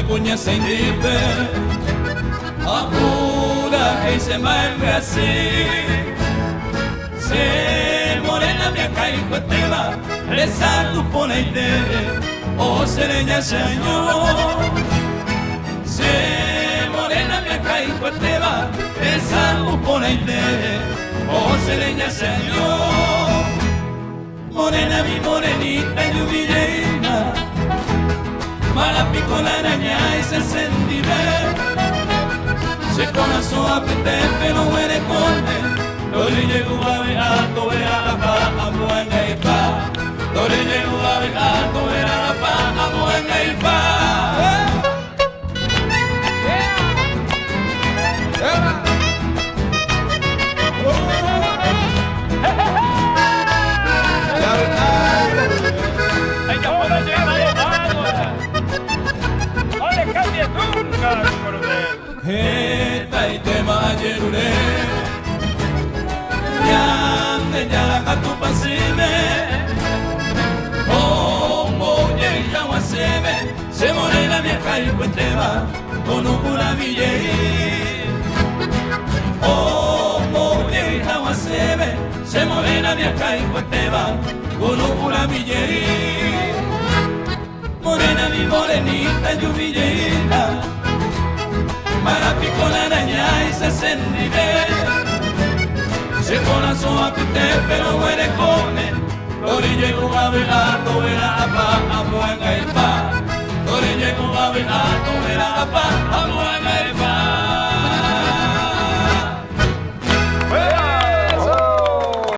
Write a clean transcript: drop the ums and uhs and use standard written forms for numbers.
Kuña saindipe Apura que se así Se morena mi acá y cueteba Rezando por O sereña señor Se morena mi acá y cueteba Rezando por O sereña señor Morena mi morenita lluvilleina Marapico la araña y se sentiré Se corazón a pete pero muere con él Dore llego a ver a toera a pa a muanga y pa. Dore llego a ver a toera a pa a muanga y pa. No le cambies nunca, coronel. Hetaitema ajerure Ñande ñaraja tupãsýme Ombojehyhaguaséme Che morena miaha ikuetéva Konupurãmijey Ombojehyhaguaséme Che morena miaha ikuetéva Konupurãmijey Morena mi morenita lluvilleíta Marapico la araña y se sendiré Se corazón a pite pero muere con él. Tori llegó a ver a toera a pa a muanga y pa. Tori llegó a ver a toera a pa.